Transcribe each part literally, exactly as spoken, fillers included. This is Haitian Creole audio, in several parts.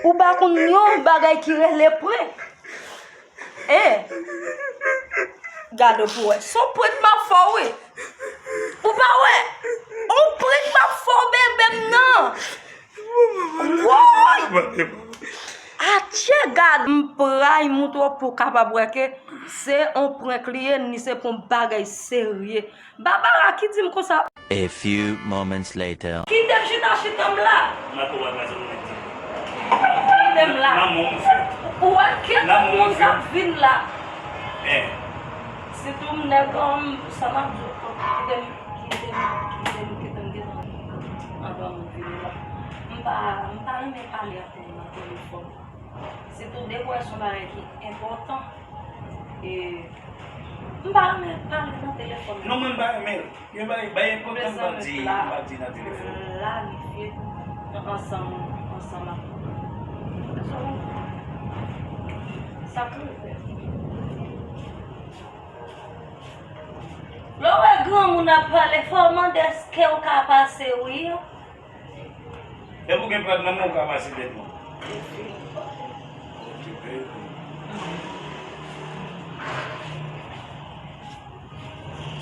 Ou pa konn yon bagay ki rele prank. Eh, gade pou wè. Se yon prank m ap fè w, wi. Ou pa wè? Yon prank m ap fè w, bebe m nan. Woy! Atye gad, m pral montre w pou w kapab wè ke se yon prank li ye, ni se pou yon bagay serye. Barbara ki di m konsa. A few moments later. Kite m chita, chita m la. M ap wè sa ou mèt di. Kite m la. Lanmou m fèt. Ou wè kèk moun k ap vin la. Eh. Sitou m nèg an, sa m ap di w, kite m, kite m, kite m, kite m, kite m. Anvan m vin la. M pa, m pa renmen pale ak moun nan telefòn. Sitou depi w wè se yon bagay ki enpòtan. E, m pa renmen pale nan telefòn. Non, mwen m pa renmen l. Gen bagay, bagay enpòtan m pa di, m pa di nan telefòn. Planifye ansanm, ansanm ak, sa pou w fè. Lè w wè granmoun ap pale, fò w mande èske w ka pase wi. Depi w gen plat nan men w, ou ka pase tèt mwen. Okipe.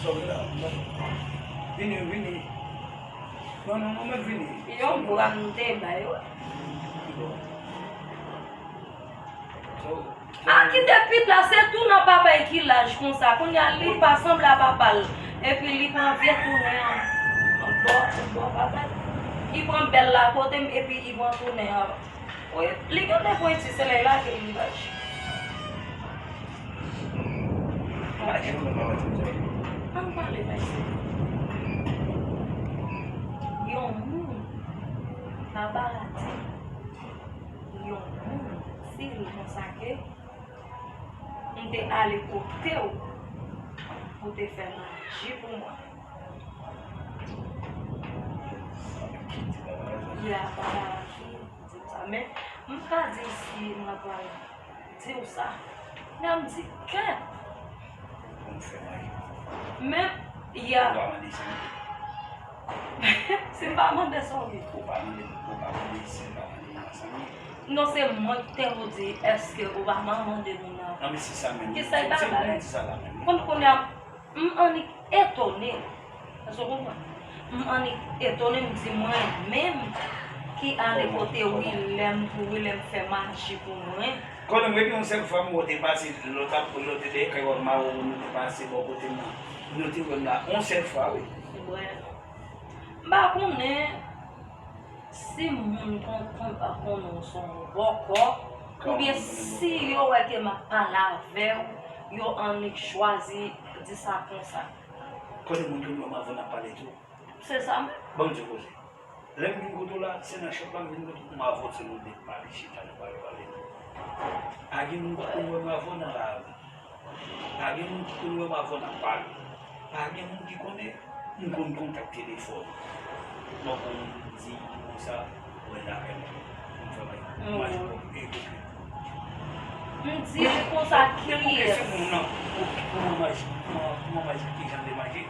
Sòm la. Vini, vini. Non, non, non, mèt vini. Yon bra m te bay, wi. Bon. So, a kite pit la, se tou nan papa l ki laj konsa. Kounye a, li pa sanble a papa l. Epi li pran vye tounen an. Bò, bò papa l. Li pran bèl la kote m, epi li pran tounen an. Wi, li gen de pwenti, se lè l lage li laj. Ann pale, mesye. Yon moun pa barati. Yon moun, si l konsa ke m te ale kote w pou te fè maji pou mwen. Ya, papa ki di m sa. Men, m pa di si mwen pral di w sa. Men m di ke. Pou m fè maji. Men, ya. Ou pa mande si m. Si m pa mande sa w vle. Ou pa mande, ou pa mande si m pa mande m ansanm. Non, se mwen ki te pou di, èske ou pa mande moun nan? Non, men se sa menm. Ki sa y pa bay? Di sa la menm. Konn kounye a, m annik etone. Èske w konprann? M annik etone, m di mwen menm ki ale kote Wilèm pou Wilèm fè maji pou mwen. Konnen m rete yon sèl fwa, m wè w te pase, lè w t ap, lè w te dèyè kay wòl mawo, nou te pase bò kote m nan. Nou te wè m la yon sèl fwa, wi. Wi. M pa konnen si moun kon, kon, konnen w se yon bòkò, oubyen si yo wè ke m ap pale avè w, yo annik chwazi di sa konsa. Konnen moun yo menm avè w n ap pale tou. Se sa menm. Ban m di w koze. Lè m vin kote w la, se nan shop la m vin kote w, m avè w se nou de pale, chita nou pale, pale. Pa gen moun ki konn wè m avè w nan lari. Pa gen moun ki konn wè m avè w n ap pale. Pa gen moun ki konnen m konn kontak telefòn. Donk, moun di konsa, wè lakay mwen. M fè maji. Maji pwòp e koke. M di li konsa, kiyès? Se pou kesyon moun nan. Pou, pou mwen maji, pou mwen, pou mwen maji, ki jan de maji?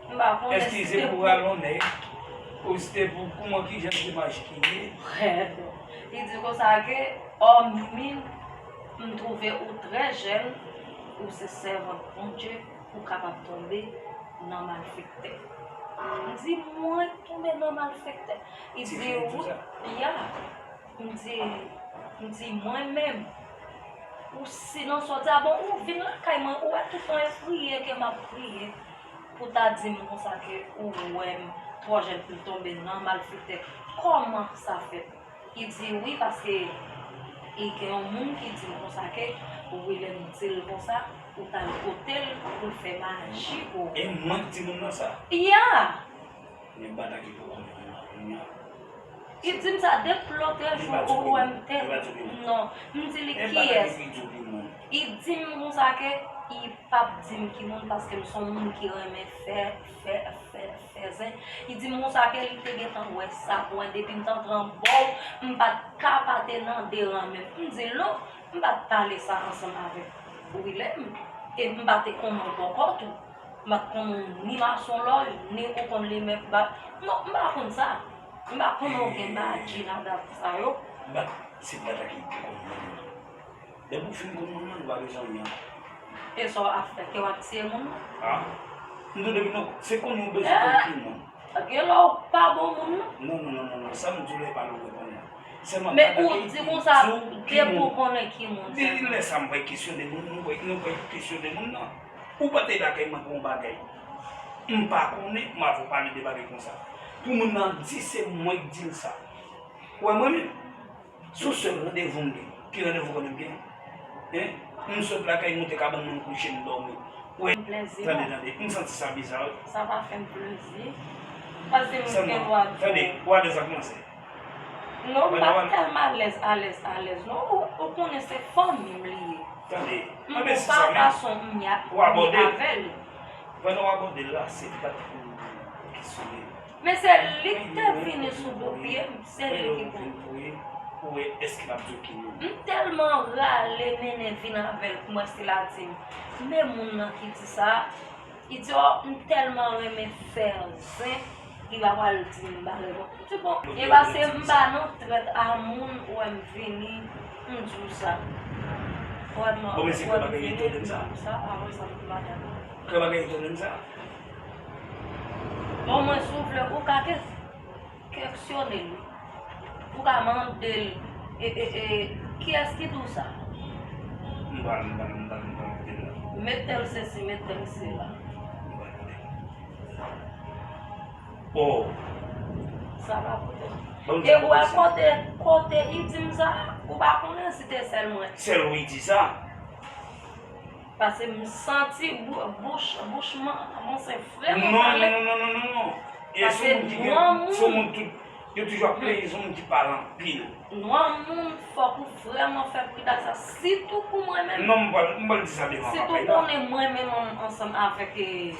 M pa konnen si se pou ralonnè, ou si te pou kouman ki jan de maji ki ye. Li di konsa ke, ò, Mimi, m twouve ou trè jèn, ou se sèvant Bondye, ou kapab tonbe nan malfektè. M di, mwen tonbe nan malfektè? Li di, wi, ya. M di, m di, mwen menm, ou si nan sòti a, bon, ou vin lakay mwen, ou wè tout tan e priye ke m ap priye. Pou ta di m konsa ke ou wè m twò jèn pou m tonbe nan malfektè. Kòman sa fèt? Li di wi, paske li gen yon moun ki di m konsa ke wi, lè m di l konsa, ou t al kote l pou l fè maji pou ou. E mwen k di moun nan sa? Ya! Men bata ki poko menm la, kounye a. Li di m sa depi lòt jou ou wè m te. Non, m di li kiyès? Li di m konsa ke li p ap di m ki moun paske m se yon moun ki renmen fè, fè, fè, fè zen. Li di m konsa ke li te gentan wè sa pou mwen depi m t antre anba w, m pa t ka pa te nan deran menm. M di l non, m pa t pale sa ansanm avèk Wilèm, e m pa te konn ou bòkò tou. M pa t konn ou ni masonlòj, ni ou konn limen bat. Non, m pa konn sa. M pa konnen w gen badji nan dat sa yo. Bat, se bat la ki pi konn moun nan. Depi w fin konn moun nan, ou pa bezwen anyen ankò. E sa w ap fè, ke w ap tiye moun nan? Ah, m di w depi nou, se konnen w bezwen konn ki moun. Gen lè w pa bon moun, non. Non, non, non, non, non. Sa m di w la, e pa lè w reponn mwen. Sèlman men ou di konsa, depi w konnen ki moun. Depi lè sa, m pa kesyone moun, nou pa, nou pa kesyone moun nan. Ou pa te lakay mwen pou yon bagay. M pa konnen, m ap pale de bagay konsa. Pou moun nan di se mwen k di l sa. Ou wè mwen menm? Se yon sèl randevou m gen. Ki randevou konnen m gen? Hein? M sot lakay, m moute kabann mwen, m kouche, m dòmi. Ou wè? Tande, tande. M santi sa biza, wi. Sa pa fè m plezi. Paske m gen dwa di. Tande, ou alèz ak manzè? Non, m pa tèlman alèz, alèz, alèz, non. Ou, ou konnen se fanmi m li ye. Tande. M gon pa fason m ye avè l. Pandan w abòde l la, se pa pou ou ki sou li. Men se li k te vini sou do pye m, se li ki pou. Pou wè èske l ap di w ki moun. M tèlman rale mennen vin avè l pou m wè si l a di m. Men moun nan ki di sa, li di, o, m tèlman renmen fè zen, li pa pral di m bagay bon. M di, bon, e pase m pa nan trèt a moun, ou wè m vini, m di w sa. Ou wè m, ou wè m vini, m di w sa, apre sa m di bagay bon. Kè bagay etone m sa. Bon, mwen, si w vle, ou ka ke-, keksyone l. Ou ka mande l, e, e, e, kiyès ki di w sa? M pa, m pa, m pa, m pa mande l la. Met tèl sesi, met tèl sela. M pa mande l. Oh. Sa pa pote. E ou wè kote, kote li di m sa, ou pa konnen si te sèl mwen. Sèl ou li di sa. Paske m santi bou-, bouch, bouch man, manzè vrèman pale. Non, non, non, non, non, non, non. E se yon moun ki gen, se yon moun tout, yo toujou ap plede, se yon moun ki pale anpil. Nwa moun, fòk ou vrèman fè pridans sa, sitou pou mwen menm. Non, m pral, m pral di sa devan papa. Sitou konnen mwen menm an-, ansanm avèk, eh,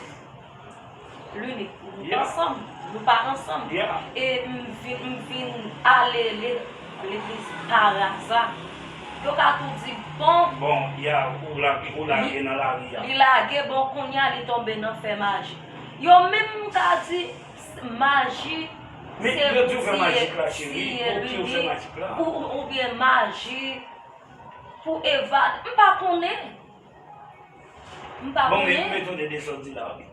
Lunik, nou pa ansanm, nou pa ansanm. E m vin, m vin ale le-, legliz paraza. Yo ka tou di, bon. Bon, ya, ou lage, ou lage nan lari a. Li lage, bon, kounye a li tonbe nan fè maji. Yo menm ka di, maji, se tiye, tiye Lunik, ou, ou, oubyen maji pou evade. M pa konnen. M pa konnen. Bon, men, men tande de sa w di la, wi.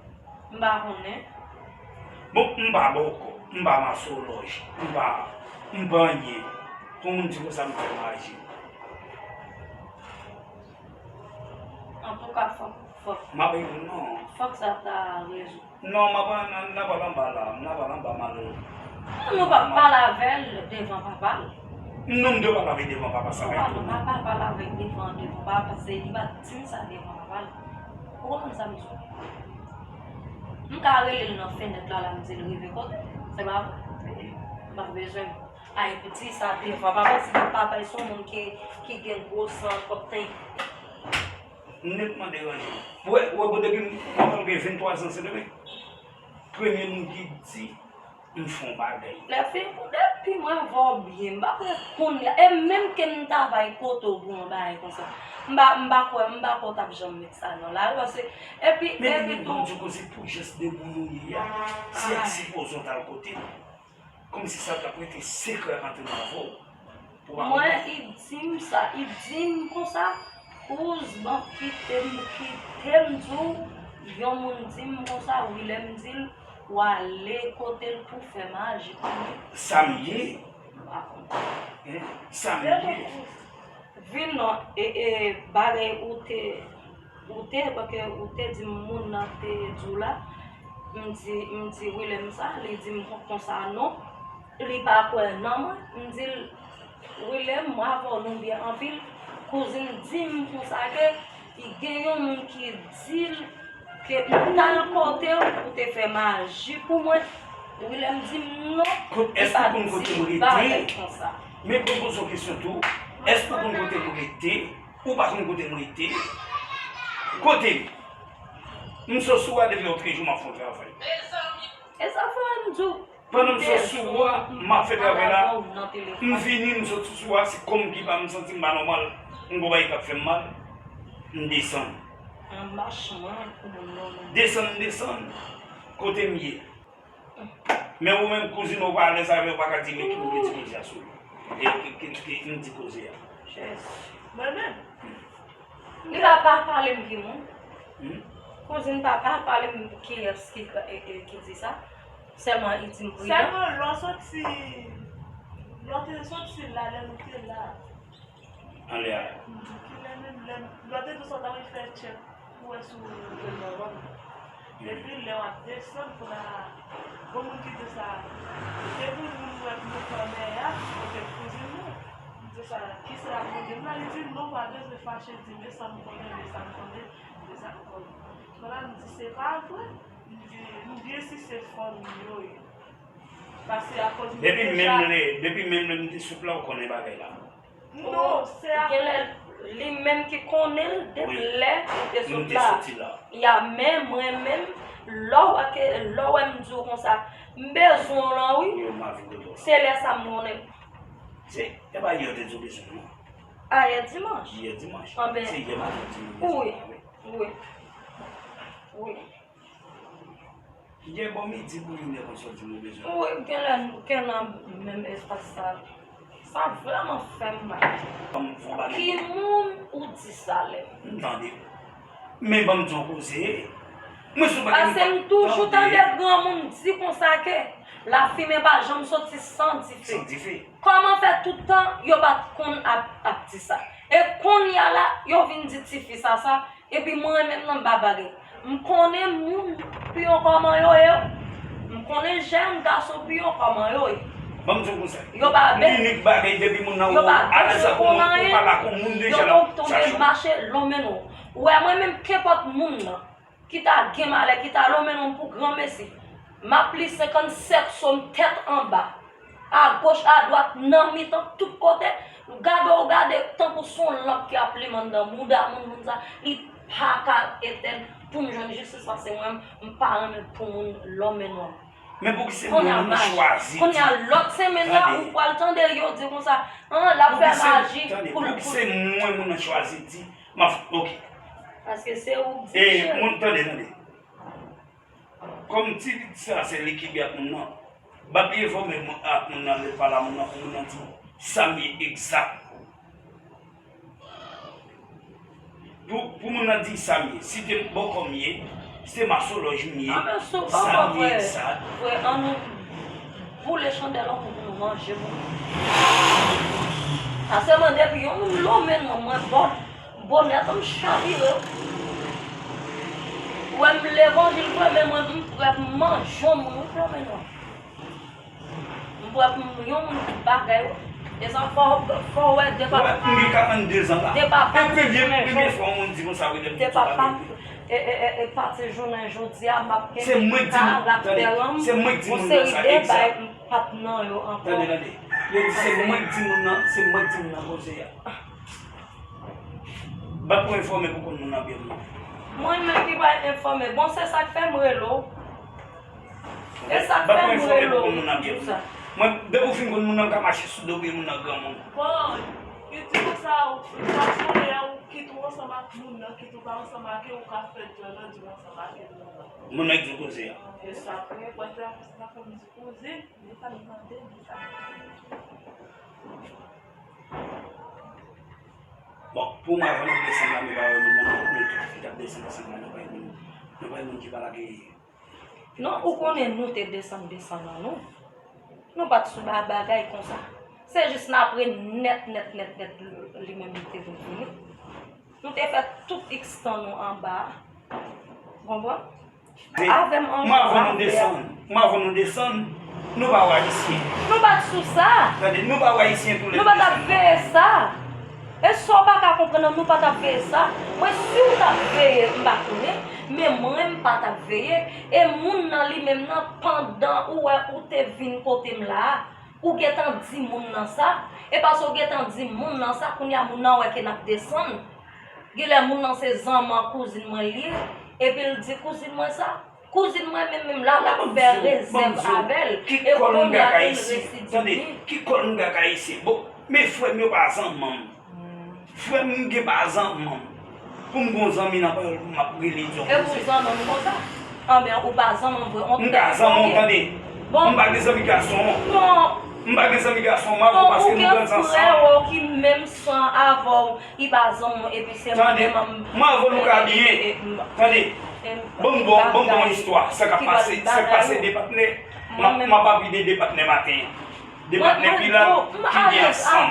M pa konnen. Bon, m pa bòkò, m pa masolòj, m pa, m pa anyen. Pou moun di konsa m fè maji. Antouka, fòk, fòk. M ap, non. Fòk sa ta rezoud. Non, m ap, n a, n a pale anba la, n a pale anba malere. Non, nou pa pale avè l devan papa l. Non, m te pale avè l devan papa, sa pa etone. Nou pa pale avè l devan, devan papa, paske li pa t di m sa devan papa l. Ou konprann sa m di w? M ka rele l nan fenèt la, la m di l rive kote m. Se pa vre? M pa bezwen al di sa devan papa, si papa se yon moun ki, ki gen gwo san, kòb tank. Nètman deranje. Ou wè, ou wè, bon, depi m, mwen gen venntwa zan, se depi premye moun ki di m fè yon bagay. Lè fin pou depi mwen avè w byen, m pa kwè kounye a, e menm ke m ta bay kote w pou yon bagay konsa. M pa, m pa kwè, m pa kwè w t ap janm met sa nan lari, paske, epi, epi tou. Bondye koze pou jès de moun ou ye a, si a sipoze w t al kote l. Kòmsi sa t ap rete sekrè ant mwen avè w. Mwen, li di m sa, li di m konsa, kouz, bon, kite m, kite m di w, yon moun di m konsa, wi, lè m di l, w ale kote l pou fè maji pou li. Sa m ye? M pa konn. Hein? Sa m ye? Vin non, e, e, bagay ou te, ou te, paske ou te di m moun nan te di w la, m di, m di William sa, li di m kon-, konsa non, li pa kwè nan mwen, m di l, William, mwen avè w nou byen anpil, kouzin di m konsa ke li gen yon moun ki di l, ke m t al kote w pou te fè maji pou mwen. William di m non, li pa t di bagay konsa. Men pou m poze w kesyon tou, èske ou konn kote m rete? Ou pa konn kote m rete? Kote m? M sot sou a depi lòtrejou m ap fè yon travay. E sa fè m di w. Pandan m sot sou a, m ap fè travay la, m vini, m sot sou a, se kò m ki pa, m santi m pa nòmal, m gon bagay k ap fè m mal, m desann. Desann, m desann, kote m ye. Men ou menm, kouzin ou pa alèz avè w, ou pa ka di men ki moun ki di koze a sou li. E ki, ki, ki, ki moun di koze a. Jezi. Mwen menm. Li pa pa pale m ki moun. Hmm? Kouzin pa pa pale m kiyès ki, e, e, ki di sa. Sèlman li di m pridan. Sèlman lè w soti, lè w te soti la, lè nou te la. Anlè a. Kilè menm lè, lè w te di w sot anvi fè tchèk pou wè si w te mò. Epi lè w ap desann pou la, bon moun ki di sa, depi moun wè k moute anlè a, se te kouzin mwen. M di sa, kisa l ap mande m la, li di non, pa bezwen fache, di men sa m konnen, men sa m konnen, men sa m konnen. Kounye a m di se pa vre, m di m byen si se fanmi yo ye. Paske akoz m te deja. Depi menm lè, depi menm lè m te sot la, ou konnen bagay la. Non, se a. Genlè li menm ki konnen l depi lè nou te sot la. Ya men mwen menm, lè w wè ke, lè w wè m di w konsa, m bezwen w lan wi. Se lè sa m konnen. Se, e pa yè w te di w bezwen m lan. Ayè dimanch. Yè dimanch. Anben, se yè maten w di m bezwen m lan wi. Wi. Wi. Gen bon midi pou youn lè konsa w di m ou bezwen. Wi, gen lè, gen nan menm espas sa. Sa vrèman fè m mal. Ban m fè yon bagay. Ki moun ou di sa lè? M tande. Men ban m di yon koze. Mwen sou bagay. Paske m toujou tande granmoun di konsa ke lafimen pa janm soti san dife. San dife. Kòman fè tout tan yo pa t konn ap, ap di sa? E kounye a la, yo vin di tifi sa sa, epi mwen menm nan m pa bagay. M konnen moun piyon kòman yo ye. M konnen jèn gason piyon kòman yo ye. Ban m di w konsa. Yo pa bèt. Inik bagay depi moun nan wo alèz ak yon moun, ou pale ak yon moun deja l ap chache w. Yo tonbe mache lonmen non. Ou wè mwen menm kenpòt moun nan ki ta gen malè, ki ta lonmen non pou granmesi. M ap li senkannsèt sòm tèt anba. Agoch, adwat, nan mitan, tout kote. Gade w gade tankou se yon lanp ki ap limen anndan mouda moun, moun sa, li pa ka etèn pou m jwenn jistis paske mwen menm, m pa renmen pou moun lonmen non. Men pouki se mwen moun nan chwazi di. Kounye a lòt semèn nan, ou pral tande yo di konsa, an, l ap fè maji pou l. Pouki se mwen moun nan chwazi di, m ap, ok. Paske se ou k di, cheri. Moun, tande, tande. Kòm ti sa se li ki byen ak moun nan, m ap enfòme ak moun nan lè l pale a moun nan pou moun nan di sa m ye egzak. Pou, pou moun nan di sa m ye, si te bòkò m ye, si te masolòj m ye, sa m ye egzak. Frè, ann nou boule chandèl anpou pou nou manje moun. Paske mwen depi yon moun lonmen non mwen bòt. Bonè tou m chavire. Ou wè m levanjil vre men mwen m prè pou m manje yon moun wi Flomeno. M prè pou m yon moun tout bagay wi. E sa fò fò w wè de papa m. Ou wè m gen karannde zan la. De papa m. E premye premye fwa yon moun di konsa wi lè m di tout bagay. De papa m. E e e e pati jounen jodi a m ap kenbe ka l ap fè ranm. Se mwen k di moun nan sa egzak. M p ap nan yo ankò. Tande tande. Yo di se mwen k di moun nan, se mwen k di moun nan koze a. Bat pou enfòme pou konn moun nan byen moun. Mwen menm ki bay enfòme. Bon se sa k fè m rele w. E sa k fè m rele w pou di sa. Mwen depi w fin konn moun nan m ka mache sou do pye moun nan granmoun. Bon, li di konsa ou sa sonje ou kit ou ansanm ak moun nan, kit ou pa ansanm ak yo ou ka fè djòl nan di w ansanm ak moun nan. Moun nan k di w koze a. E sa k fè m di koze. Bon, pou mwen avan nou desann la nou pa wè moun nan, nou tout ki t ap desann ansanm la nou pa wè moun, nou pa wè moun ki pa lage. Non, ou konnen nou te desann desann an nou. Nou pa t sou ba bagay konsa. Se jis n ap ret nèt nèt nèt nèt li menm li te vin fini. Nou te fè tout iks tan nou anba a. Ou konprann? Avè m anvi. Mwen avan nou desann, mwen avan nou desann, nou pa wè ayisyen. Nou pa t sou sa. Tande, nou pa wè ayisyen tou lè nou desann. Nou pa t ap veye sa. E sa w pa ka konprann nan, nou pa t ap veye sa. Mwen si w t ap veye, m pa konnen, men mwen m pa t ap veye. E moun nan li menm nan, pandan ou wè ou te vin kote m la a, ou gentan di moun nan sa. E paske w gentan di moun nan sa, kounye a moun nan wè ke n ap desann. Genlè moun nan se zanman kouzin mwen li ye, epi l di kouzin mwen sa. Kouzin mwen menm menm la, l ap fè rezèv avè l. E kounye a li residiv li. Ki kòl m gad ayisyen? Bon, men frè m yo pa zanman m. Frè m gen pa zanman m. Pou m gon zanmi nan pawòl pou m ap rele di yon koze. E pou zanman m konsa? Anben, ou pa zanman m vre, on tèt. M ka zanman w, tande. Bon, m pa gen zanmi gason. Bon, m pa gen zanmi gason, m avè w paske nou grandi ansanm. Ou gen frè w ki menm san avè w, li pa zanmi w, epi se mwen menm. Tande, m avè w nou ka byen. Tande, ban m bon, ban m bon istwa, sa k ap pase, sa k pase de patnè. M ap, m ap ap ide de patnè maten an. De patnè Pilat ki byen ansanm,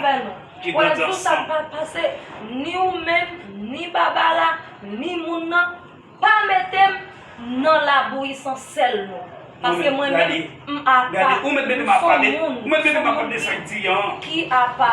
ki grandi ansanm. Mwen di w sa k pa pase, ni ou menm, ni Babala, ni moun nan, pa mete m nan labouyi san sèl non. Paske mwen menm, m apa, m se yon moun, m se yon moun ki, ki apa.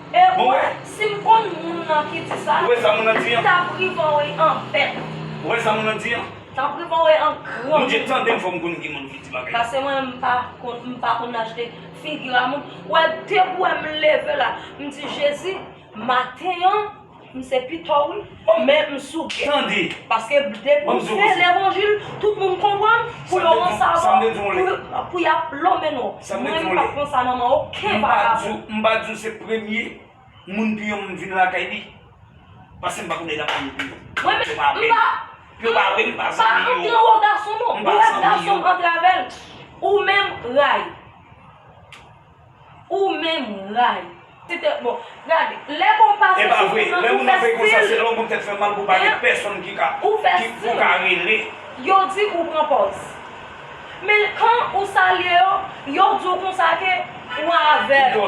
E ou wè, si m konn moun nan ki di sa, m t ap rive wè anpèt. Ou wè sa moun nan di an? T ap rive wè an gran moun. Bondye tande m, fò m konn ki moun ki di bagay. Paske mwen, m pa konn, m pa konn achte figi a moun. Ou wè, depi w wè m leve la, m di, Jezi, maten an, m se pitò wi, men m sou gè. Tande. Paske depi m fè levanjil, tout moun konprann, pou yo resevwa, pou, pou y ap lonmen nou. Mwen, m p ap pran sa nan men okenn vagabon. M pa di w, m pa di w se premye moun piyon m vin lakay li. Paske m pa konnen l ap vin piyon. Mwen menm, m pa, m pa antre nan wò gason non. Ou wè gason m antre avè l. Ou menm, ray. Ou menm, ray. Se te, bon, gade, lè bon pase sou moun nan, ou fè stil. Lè moun nan fè konsa, se lè w gon tèt fè mal pou pa gen pèsonn ki ka, ki pou ka rele. Yo di ou pran pòz. Men kan ou salye yo, yo di w konsa ke ou avè yo.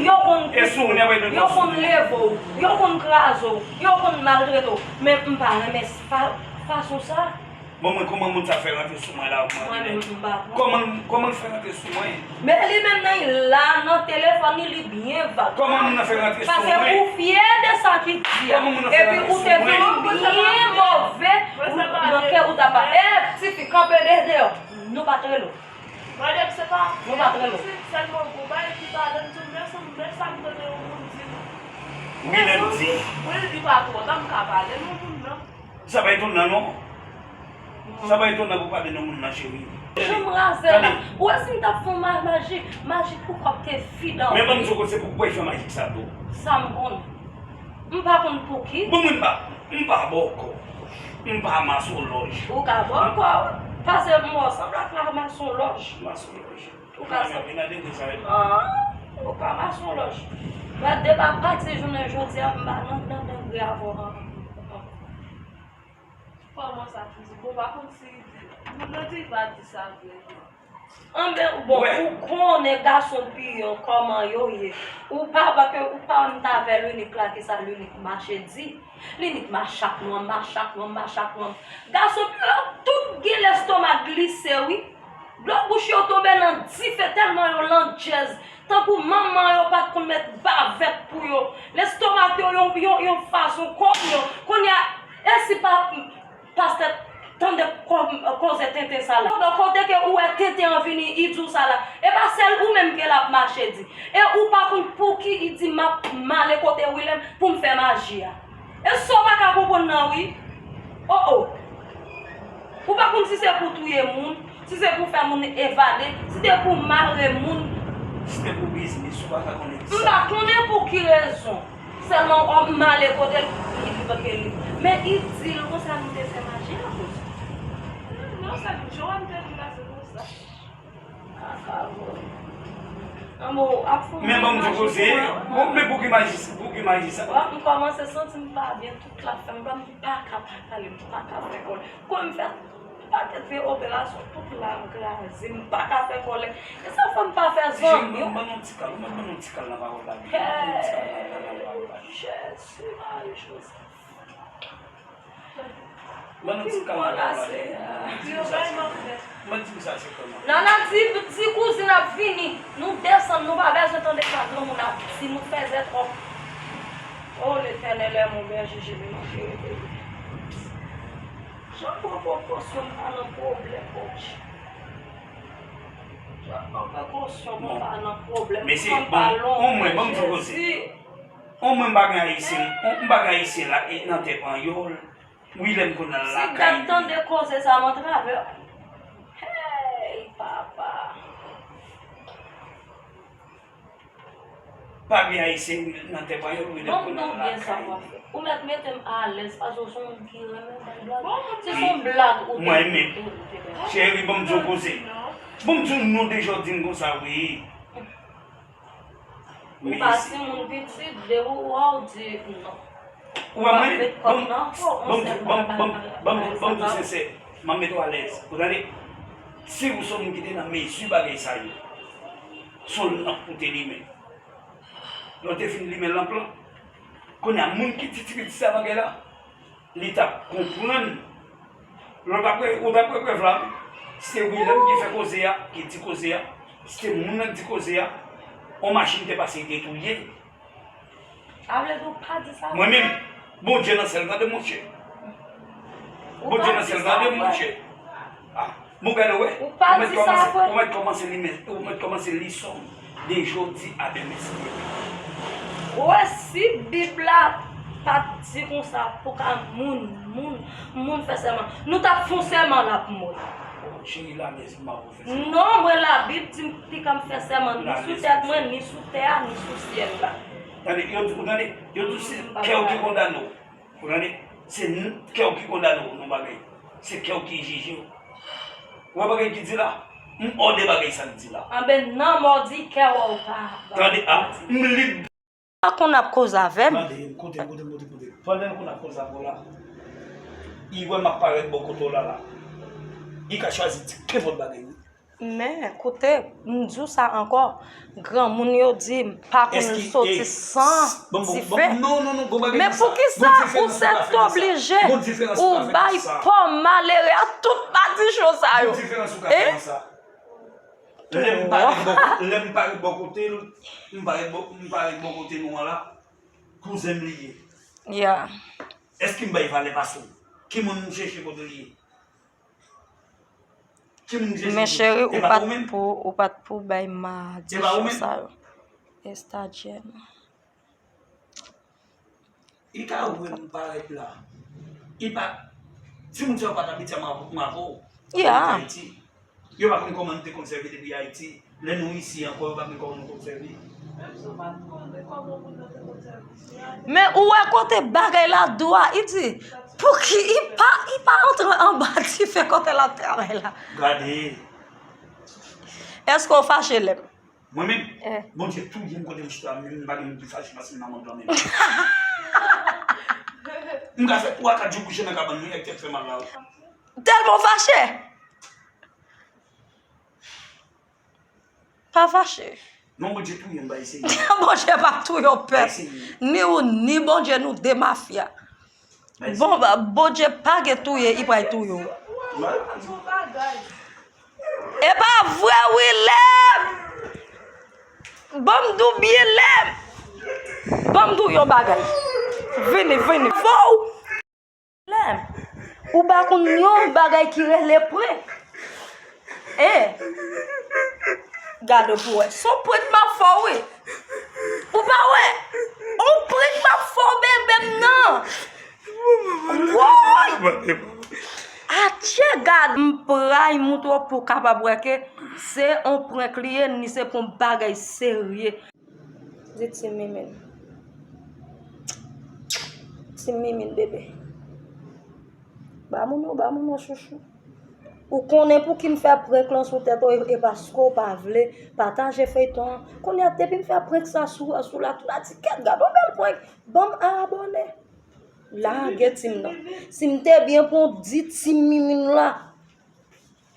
Yo konn, yo konn leve w, yo konn kraze w, yo konn maltrete w. Men m pa renmen fa-, fason sa. Bon, mwen, kòman moun sa fè rantre sou mwen la, ou mande? Mwen menm, m pa konn. Kòman, kòman l fè rantre sou mwen? Men li menm nan, la nan telefòn li, li byen vag. Kòman moun nan fè rantre sou mwen? Paske ou fyè de sa ki di a. Kòman moun nan fè rantre sou mwen? Epi ou te vin byen move nan kè ou ta pa. E, tifi, kanpe de deyò. Nou pa t rele w. Madanm, se pa, nou pa t rele w. Sèlman gon bagay ki pa nan, m di, men sa, men sa m tande yon moun di. Wi, lè m di. Wi, li pa twò tan, m ka pale non moun nan. Sa pa etonan non. Sa pa etonan pou pale nan moun nan, cheri. Janm raze la. Ou wè si m t ap fè yon ma-, maji, maji pou kòb te fidèl. Men ban m di w kote se pou w kwè fè majik sa tou. Sa m konnen. M pa konn pou ki. Bon, mwen m pa, m pa bòkò. M pa masonlòj. Ou ka bòkò, wi. Paske m wè w sanble ak masonlòj. Masonlòj. Ou ka sa. Mwen vin nan degrè sa, wi. Ah, ou ka masonlòj. Mwen depi pati jounen jodi a, m pa nan, nan degrè avè w ankò. Kòman sa fizib? Bon, pa konn si moun nan di pa di sa vre. Anben, bon, ou konnen gason piyon kòman yo ye. Ou pa, paske ou pa menm t avè Linik la, ki sa Linik mache di. Linik mache ak nonm, mache ak nonm, mache ak nonm. Gason piyon tout gen lèstomak glise, wi. Dlo bouch yo tonbe nan dife tèlman yo landjèz. Tankou manman yo pa t konn met bavèt pou yo. Lestomak yo yon, yon, yon fason kòm yo. Kounye a, e si pa, pastè tande kò-, koze tenten sa la. Kote ke ou wè tenten an vini, i di w sa la. E pa sèl ou menm ke l ap mache di. E ou pa konn pou ki i di m ap m ale kote Wilèm pou m fè maji a. E sa w pa ka konprann nan wi. O o. Ou pa konn si se pou touye moun, si se pou fè moun evade, si se pou mare moun. Si se pou biznis, ou pa ka konnen ki sa. M pa konnen pou ki rezon. Sèlman w ap m ale kote l, li di paske li. Men i di l konsa nou te fè maji a koz. Non, sa di Joan te di la se konsa. Men bon, m di w koze, bon, men pou ki maji, pou ki maji sa? Wè, m kòmanse santi m pa byen, tout la fè m pa, m pa ka pa pale, m pa ka fè kòlè. Kòm m fè pakèt vye operasyon, tout la m kraze, m pa ka fè kòlè. E sa fè m pa fè zanmi. Ban nou ti kal, ban nou ti kal nan pawòl la. Ban nou ti kal nan pawòl la. Jezi, Mari Jozèf. Ban nou ti kal nan pawòl la. Di w sa se kòman. Ban di m sa se kòman. Nana di, di kouzin ap vini. Nou desann, nou pa bezwen tande sa granmoun ap di. Nou fèzè twòp. O Letènèl, è mon bèje, je me manke. Jan pran prekosyon m pa nan pwoblèm, Bondye. Jan pran prekosyon m pa nan pwoblèm. Mesye, ban m, ban m di w koze. Omwen m pa gen ayisyen, m pa gen ayisyen la, e nan tè panyòl. Wi, lè m konn al lakay li. Si dat tande koze sa, m antrave. Hey, papa. Pa gen ayisyen nan tè panyòl, wi, lè m konn al lakay li. Ou mèt mete m alèz, paske w se yon moun ki renmen bay blag. Se yon blag ou te. Mwen menm. Cheri, ban m di w koze. Bon, m di w non deja w di m konsa, wi. Ou pa timoun pitit, depi w wè w di non. Ou wè mwen, ban m, ban m, ban m, ban m, ban m, ban m di w sensè, m ap mete w alèz. Ou tande? Si ou se yon moun ki te nan mezi bagay sa yo, se yon lanp ou te limen. Lè w te fin limen lanp lan, kounye a, moun ki di ti pitit sa bagay la, li t ap konprann. Lè w t ap wè, ou t ap wè prèv la, wi. Se Wilèm ki fè koze a, ki di koze a. Se moun nan ki di koze a. On machin te pase, li te touye. A vle di w pa di sa. Mwen menm, Bondye nan syèl, tande, monchè. Ou Bondye pa nan di syèl, sa, tande, frè. Monchè. Ah, bon, gade, wè. Ou pa di sa, frè. Ou mèt kòmanse, ou mèt kòmanse li, men, ou mèt kòmanse li sòm de jodi a demen, si Dye vle. Ou wè, si Bib la pa t di konsa, pou ka moun, moun, moun fè sèman. Nou t ap fè yon sèman la pou mwen. Oh, cheri, la, mèsi, m pa pou fè sèman. Non, mwen, Labib di m pi ka m fè sèman, ni sou tèt mwen, ni sou tè a, ni sou syèl la. Tande, yo di, ou tande, yo di se kè w ki kondane w. Ou tande? Se n-, kè w ki kondane w nan bagay. Se kè w ki jije w. Ou wè bagay ki di la? M òde bagay sa l di la. Anben, nan mòdi kè w pa. Tande, a, m lib. Pa konn ap koze avè m. Tande, koute, koute, koute, koute. Pandan l konn ap koze avè w la, li wè m ap parèt bò kote w la, la. Li ka chwazi di kenpòt bagay, wi. Men, koute, m di w sa ankò, granmoun yo di m pa konn soti san dife. Men poukisa ou sètoblije ou bay pò malere a tout madichon sa yo? Lè m parèt bò, lè m parèt bò kote l, m parèt bò, m parèt bò kote nou an la, kouzen m li ye. Ya. Èske m bay valè pase w? Ki moun m chèche kote l ye? Ki moun m chèche kote l ye? Men cheri, ou pa t pou, ou pa t pou bay madichon sa yo. Estadye. Li ka wè m parèt la. Li pa, timoun sa yo pa t abitye m avè w. Ya. Ayiti. Yo pa konn kòman nou te konn sèvi depi Ayiti. Lè nou isi ankò, yo pa konn kòman nou konn sèvi. Men ou wè kote bagay la dou a, li di, pouki li pa, li pa antre anba dife kote l ap travay la? Gade. Èske w fache, Lèm? Mwen menm, Bondye touye m kote m chita, menm m pa gen moun ki fache pase m nan mond lan menm. M ka fè twa, kat jou kouche nan kabann mwen, èk tèt fè mal la. Tèlman w fache. Pa fache. Non, Bondye touye m, m pa eseye. Bondye p ap touye w, pèp. Ni ou, ni Bondye, nou de mafya. Bon, Bondye pa gen touye, li pral touye w. E pa vre, wi, Lèm. Ban m di w byen, Lèm. Ban m di w yon bagay. Vini, vini. Fò w Lèm, ou pa konn yon bagay ki rele prank. E, gade pou wè. Se yon prank m ap fè w, wi. Ou pa wè? Yon prank m ap fè w, bebe m nan. Woy! Atye, gad, m pral montre w pou w kapab wè ke se yon prank li ye, ni se pou yon bagay serye. Di Team Mimine. Team Mimine, bebe. Ba moun yo, ba moun yo, chouchou. Ou konnen pouki m fè prank lan sou tèt ou, e, e paske w pa vle pataje feyton an. Kounye a, depi m fè prank sa sou, sou la, tout la di, "Kèt, gad yon bèl prank. Ban m abòne." Lage Team nan. Si m te byen pran w, di Team Mimine la.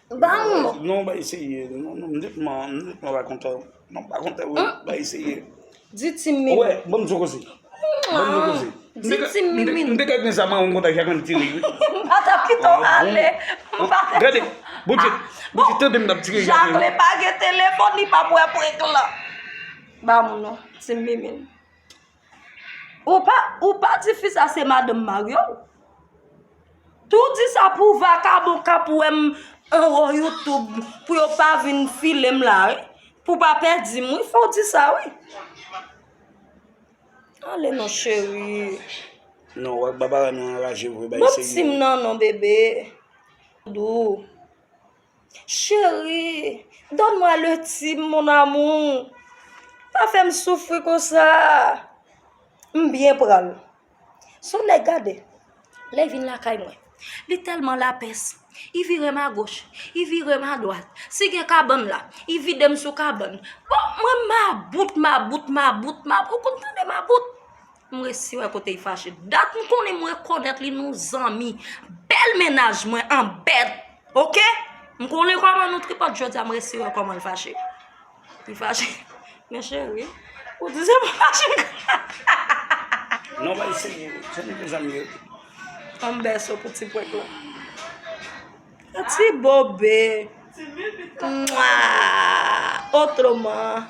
Ba m. Non, ba eseye. Non, non, m detman, m detman pa kontan. Non, m pa kontan, wi. Ba eseye. Di Team Mimi. Wè, ban m di w koze. Ban m di w koze. Di Team Mimi. M te ka gen zam an kontak ak yon tire, wi. M pa t ap kite w ale. M pa t ap. Gade, Bondye, Bondye tande m t ap tire. Jacqueline pa gen telefòn, li p ap wè prank lan. Ba m non, Team Mimi. Ou pa, ou pa di fi sa se madanm mari w? Tou di sa pou vakabon k ap wè m anwo YouTube, pou yo pa vin file m la, wi. Pou pa pèdi m, wi. Fò w di sa, wi. Ale non, cheri. Non, wè, Babara nan anraje vre, bay seye. Ban m Team nan non, bebe. Dou. Chérie, donne-moi le Team, mon amour. Pa fè m soufri konsa. M byen pran l. Se yon nèg, gade. Lè l vin lakay mwen, li tèlman lapès. I vire m agoch, i vire m adwat. Si gen kabann la, i vide m sou kabann. Bon, mwen mabout, mabout, mabout, mabout. Ou konn tande mabout? M resi wè kote i fache. Dat m konnen m rekonèt li nou zanmi. Bèl mennaj mwen an bèt. Oke? M konnen kòman nou tripòt jodi a, m resi wè kòman l fache. Li fache. Men cheri, ou di se pa fache. Non, bay se, se nou zanmi yo. An bèso pou ti prank la. Ti bobe. Mwa. Otroman.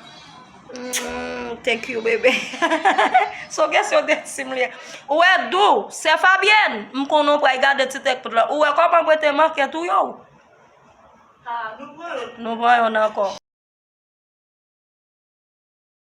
Mm, thank you, bebe. Se yon kesyon de tim li ye. Ou wè Dou, sè Fabyèn, m konnen w pral gade ti tèk tout la. Ou wè kòman mwen te manke tou yo? Nou pran yon ankò.